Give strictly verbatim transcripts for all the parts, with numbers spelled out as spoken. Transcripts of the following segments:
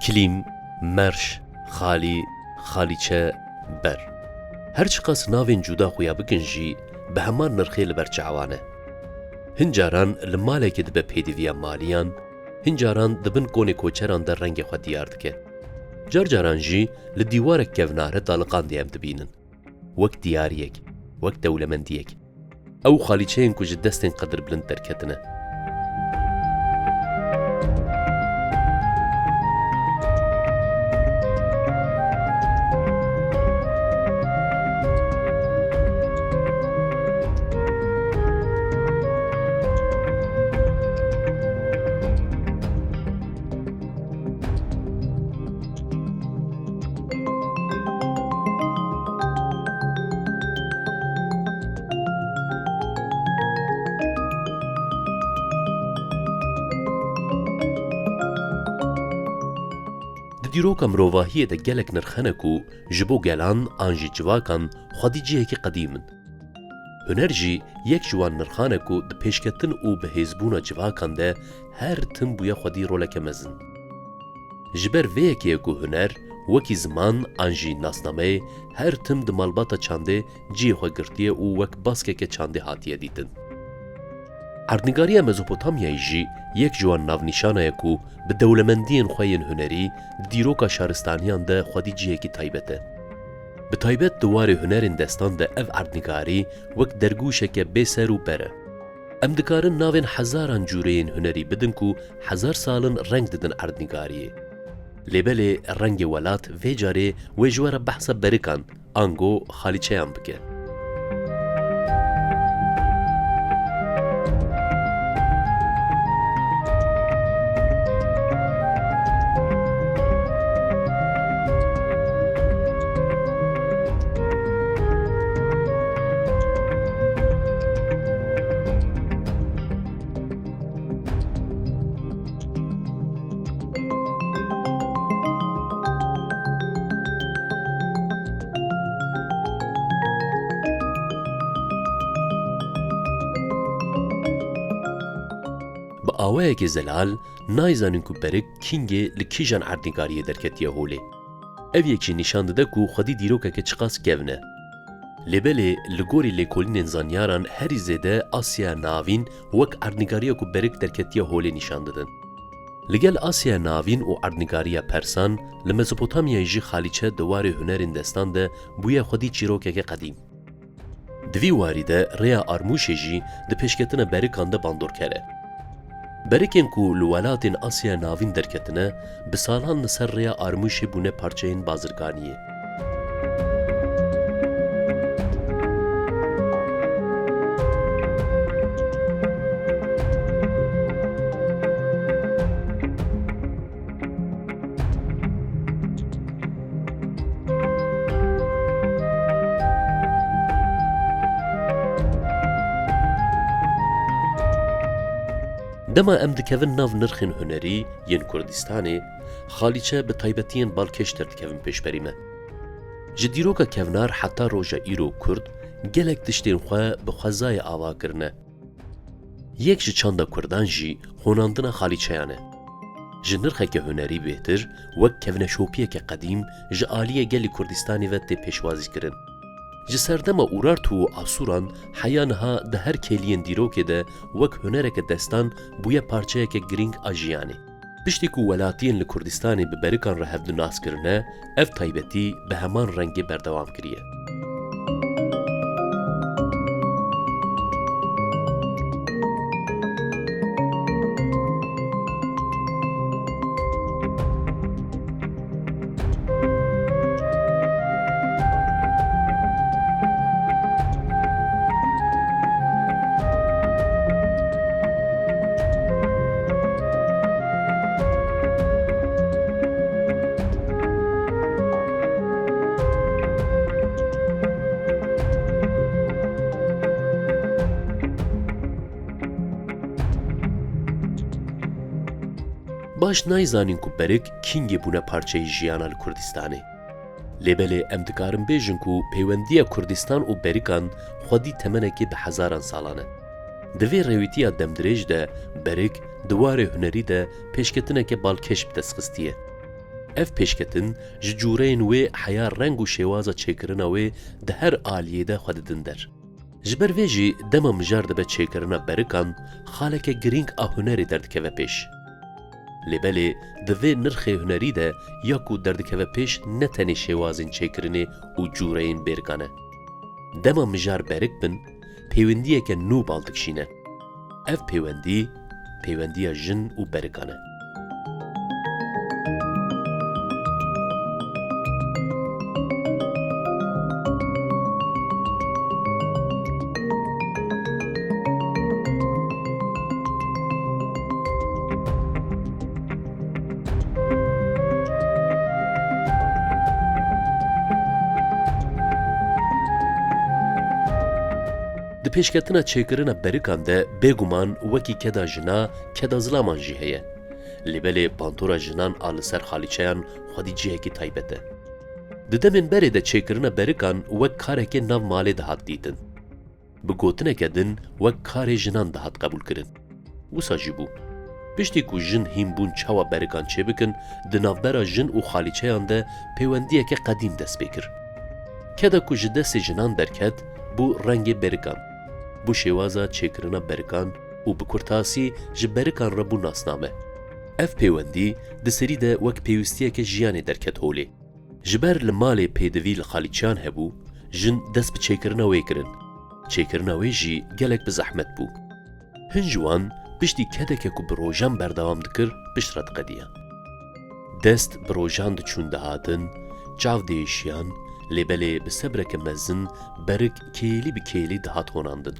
Kilîm, merş, xalî, xalîçe, ber. Her çiqas navên cuda xuya bikin jî, bi heman nirxê li ber çawa ne. Hin caran li malekê dibe pêdiviya maliyan, hin caran di bin konê koçeran de rengê xwe diyar dike. Car caran jî li dîwarek kevnare taliqandê em dibînin. Wek diyariyek, wek dewlemendiyek. Ew xalîçeyên ku ji destên qedirbilind derketine. Di dîroka mirovahiyê de gelek nirx hene ku ji bo gelan an jî civakan xwedî cihekî qedîm in. Huner jî yek ji wan nirxan e ku di pêşketin û bihêzbûna civakan de her tim bûye xwedî roleke mezin. Ji ber vê yekê ye ku huner, wekî ziman an jî nasnameyê, her tim di malbata çandê cihê xwe girtiye û wek baskeke çandê hatiye dîtin. Erdnîgariya Mezopotamyayê jî yek ji wan navnîşana ye ku bi dewlemendiyên xwe yên hunerî di dîroka şaristaniyan de xwedî cihekî taybet e. Bi taybet di warê hunerên destan de ev erdnîgarî wek dergûşeke bê ser û ber e. Em dikarin navên hezaran cûreyên hunerî bidin ku hezar sal in reng didin erdnîgariyê. Lê belê rengê welat vê carê wê ji we re behsa berikan, ango xalîçeyan bike. Bi awayekê zelal nayzanîn ku berik kîngê li kîjan erdnîgariyê derketiye holê. Ev yek jî nîşan dide ku xwedî dîrokeke çiqas kevn e. Lê belê li gorî lêkolînên zanyaran herî zêde Asyaya Navîn wek erdnîgariya ku berik derketiye holê nîşan didin. Li gel Asyaya Navîn û erdnîgariya Persan, li Mezopotamyayê jî xalîçe di warê hunerên destan de bûye xwedî çîrokeke qedîm. Di vî warî de rêya armûşê jî di pêşketina berikan de bandorker e. Berikên ku li welatên Asyaya Navîn derketine, bi salan li ser rêya armûşê bûne parçeyên bazirganiyê. Dema em dikevin nav nirxên hunerî yên Kurdistanê, xalîçe bi taybetiyên balkêş derdikevin pêşberî me. Ji dîroka kevnar heta roja îro Kurd gelek tiştên xwe bi xwezayê ava kirine. Yek ji çanda Kurdan jî honandina xalîçeyan e. Ji nirxeke hunerî bêhtir, wek kevneşopiyeke qedîm ji aliyê gelê Kurdistanê ve tê pêşwazîkirin. Ji serdema Urartu û Asûran heya niha di her kêliyên dîrokê de wek hunereke destan bûye parçeyeke girîng a jiyanê. Piştî ku welatiyên li Kurdistanê bi berikan re hevdu nas kirine, ev taybetî bi heman rengê berdewam kiriye. Baş nayzanîn ku berik kîngê bûne parçeyê jiyana li Kurdistanê. Lê belê em dikarin bêjin ku pêwendiya Kurdistan û berikan xwedî temenekê bi hezaran salan e. Di vê rêwîtiya demdirêj de berik di warê hunerî de pêşketineke balkêş bi dest xistiye. Ev pêşketin ji cûreyên wê heya reng û şêwaza çêkirina wê di her aliyê de xwe didin der. Ji ber vê jî dema mijar dibe çêkirina berikan, xaleke girîng a hunerê derdikeve pêş. Lê belê di vê nirxê hunerî de ya ku derdikeve pêş ne tenê şêwazên çêkirinê û cûreyên bêrikan e. Dema mijar berik bin, pêwendiyeke nû bal dikişîne. Ev pêwendî, pêwendiya jin û berikan e. Di pêşketina çêkirina berikan de bêguman wekî keda jina, keda zilaman jî heye. Lê belê pantora jinan a li ser xalîçeyan xwedî cihekî taybet e. Di demên berê de çêkirina berikan wek karekê nav malê dihat dîtin. Bi gotineke din wek karê jinan dihat qebûlkirin. Wisa jî bû. Piştî ku jin hîn bûn çawa berikan çêbikin, di navbera jin û xalîçeyan de pêwendiyeke qedîm dest pê kir. Keda ku ji destê jinan derket, bû rengê berikan. Bû şêwaza çêkirina berikan û bi kurtasî ji berikan re bû nasname. Ev pêwendî di serî de wek pêwîstiyeke jiyanê derket holê. Ji ber li malê pêdivî li xalîçeyan hebû, jin dest bi çêkirina wê kirin. Çêkirina wê jî gelek bi zehmet bû. Hin ji wan piştî kedeke ku bi rojan berdewam dikir, pişt re diqediyan. Dest bi rojan diçûn dihatin, çav diêşiyan, lê belê bi sebreke mezin berik kêlî bi kêlî dihat honandin.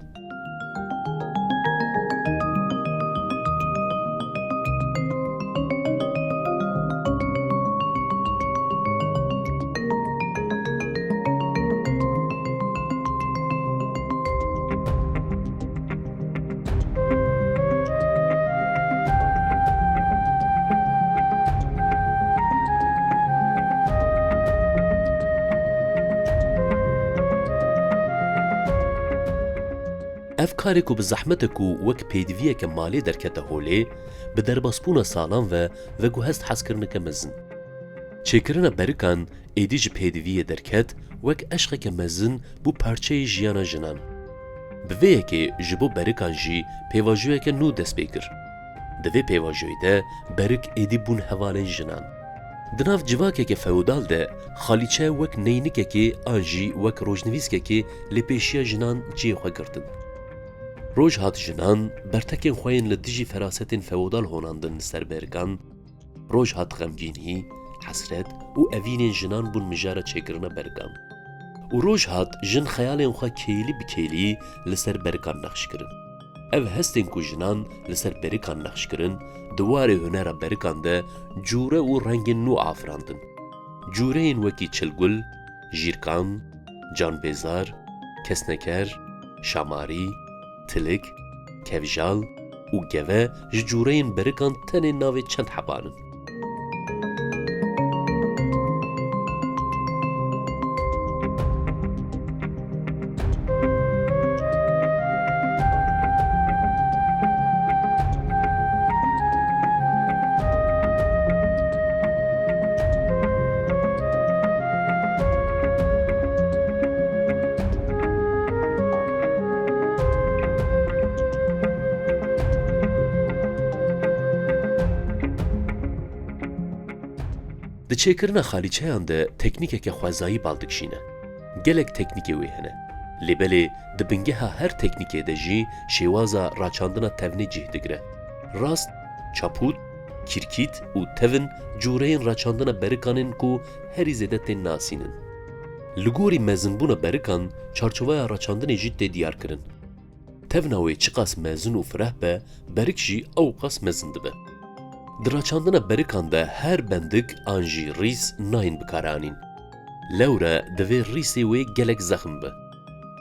Ev karê ku bi zehmet e ku wek pêdiviyeke malê derkete holê, bi derbasbûna salan ve veguhest hezkirineke mezin. Çêkirina berikan êdî ji pêdiviyê derket, wek eşqeke mezin bû parçeyê jiyana jinan. Bi vê yekê ji bo berikan jî pêvajoyeke nû dest pê kir. Di vê pêvajoyê de berik êdî bûn hevalên jinan. Di nav civakeke feodal de xalîçe wek neynikekê an jî wek rojnivîskekê li pêşiya jinan cihê xwe girtin. Roj hat jinan bertekên xwe yên li dijî ferasetên feodal honandin li ser berikan, roj hat xemgînî, hesret û evînên jinan bûn mijara çêkirina berikan. Û roj hat jin xeyalên xwe kêlî bi kêlî li ser berikan nexş kirin. Ev hestên ku jinan li ser berikan nexş kirin, di warê hunera berikan de cûre û rengên nû afirandin. Cûreyên wekî çilgul, jîrkan, canbêzar, kesneker, şamarî, tilik, kevjal û geve ji cûreyên berikan tenê navê çend heban in. Di çêkirina xalîçeyan de teknîkeke xwezayî bal dikişîne. Gelek teknîkê wê hene. Lê belê di bingeha her teknîkê de jî şêwaza raçandina tevnê cih digire. Rast, çapût, kîrkît û tevn cûreyên raçandina berikan in ku herî zêde tên nasînin. Li gorî mezinbûna berikan, çarçoveya raçandinê jî tê diyar kirin. Tevna wê çiqas mezin û fireh be, berik jî ewqas mezin dibe. Di raçandina berikan de her bendik an jî rîs nayên bikaranîn. Lewre divê rîsê wê gelek zexm be.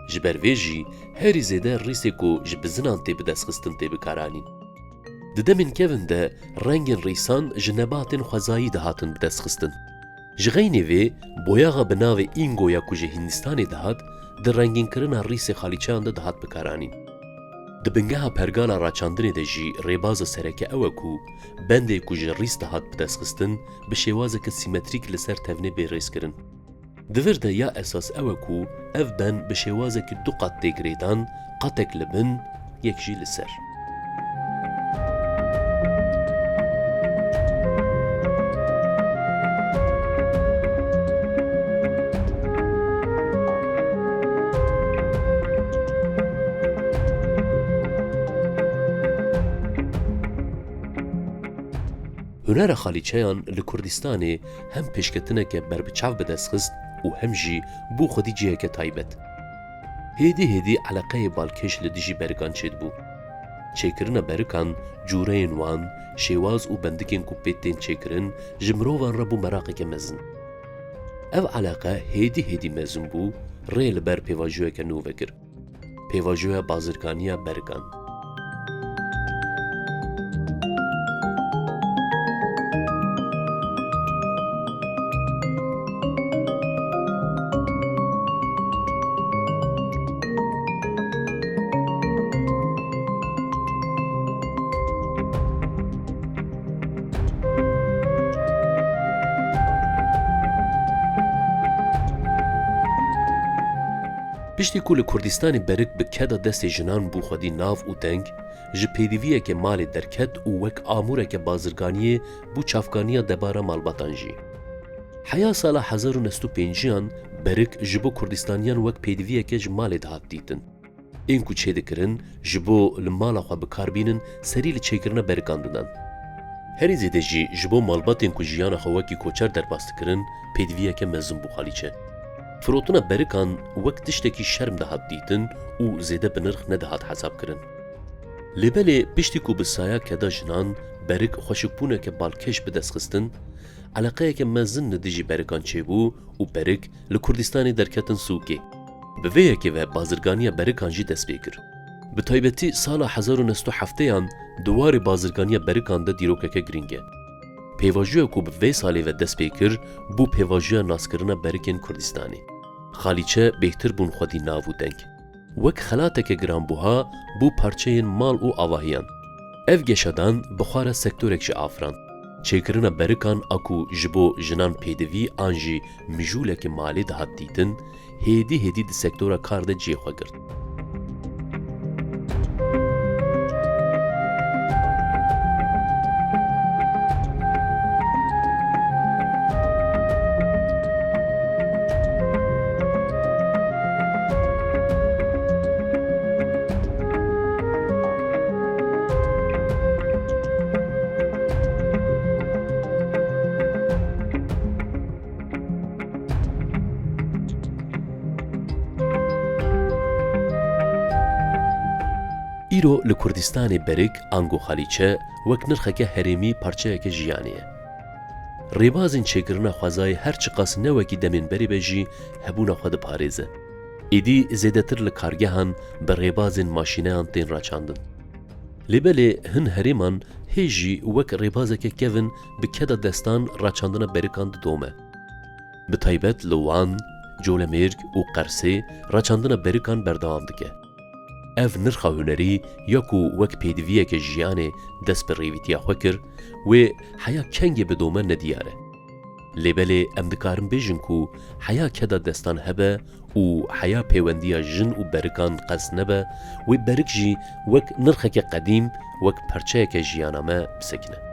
Ji ber vê jî herî zêde rîsê ku ji bizinan tê bidestxistin tê bikaranîn. Di demên kevin de rengên rîsan ji nebatên xwezayî dihatin bidestxistin. Ji xeynê vê, boyaxa bi navê Ingoya ku ji Hîndistanê dihat, di rengînkirina rîsê xalîçeyan de dihat bikaranîn. Di bingeha pergala raçandinê de jî rêbaza sereke ew e ku bendê ku ji rîs dihat bidestxistin, bi şêwazeke sîmetrîk li ser tevnê bê rêzkirin. Di vir de ya esas ew e ku ev ben bi şêwazekî du qat tê girêdan, qatek li bin, yek jî li ser. Hunera xalîçeyan li Kurdistanê hem pêşketineke berbiçav bi dest xist û hem jî bû xwedî ciheke taybet. Hêdî hêdî eleqeyê balkêş li dijî berikan çêdibû. Çêkirina berikan, cûreyên wan, şêwaz û bendikên ku pê tên çêkirin ji mirovan re bû meraqeke mezin. Ev eleqe hêdî hêdî mezin bû, rê li ber pêvajoyeke nû vekir. Pêvajoya bazirganiya berikan. Piştî ku li Kurdistanê berik bi keda destê jinan bû xwedî nav û teng, ji pêdiviyeke malê derket û wek amûreke bazirganiyê bû çavkaniya debara malbatan jî. Heya sala hezar û neh sed û pêncî an berik ji bo Kurdistaniyan wek pêdiviyeke ji malê dihat dîtin. Ên ku çêdikirin, ji bo li mala xwe bi kar bînin, serî li çêkirina berikan didan. Herî zêde jî ji bo malbatên ku jiyana xwe wekî koçer derbas dikirin, pêdiviyeke mezin bû xalîçe. Firotina berikan wek tiştekî şerm dihat dîtin û zêde bi nirx nedihat hesabkirin. Lê belê piştî ku bi saya keda jinan berik xweşikbûneke balkêş bi dest xistin, eleqeyeke mezin li dijî berikan çêbû û berik li Kurdistanê derketin sûkê. Bi vê yekê ve bazirganiya berikan jî dest pê kir. Bi taybetî sala hezar û neh sed û heftê an di warê bazirganiya berikan de dîrokeke girîng e. Pêvajoya ku bi vê salê ve dest pê kir, bû pêvajoya naskirina berikên Kurdistanê. Xalîçe bêhtir bûn xwedî nav û deng. Wek xelateke giranbuha bû parçeyên mal û avahiyan. Ev geşedan bi xwe re sektorek jî afirand. Çêkirina berikan a ku ji bo jinan pêdivî an jî mijûleke malê dihat dîtin, hêdî hêdî di sektora kar de cihê xwe girt. Îro li Kurdistanê berik, ango xalîçe, wek nirxeke herêmî parçeyeke jiyanê ye. Rêbazên çêkirina xwezayê her çiqas ne wekî demên berê be jî hebûna xwe diparêze. Êdî zêdetir li kargehan bi rêbazên maşîneyan tên raçandin. Lê belê hin herêman hê jî wek rêbazeke kevin bi keda destan raçandina berikan didome. Bi taybet li Wan, Colemêrg û Qersê raçandina berikan berdewam dike. Ev nirxa hunerî ya ku wek pêdiviyeke jiyanê dest bi rêvîtiya xwe kir, wê heya kengê bi dome nediyar e. Lê belê em dikarin bêjin ku heya keda destan hebe û heya pêwendiya jin û berikan qels nebe, wê berik jî wek nirxeke qedîm, wek parçeyeke jiyana me bisekine.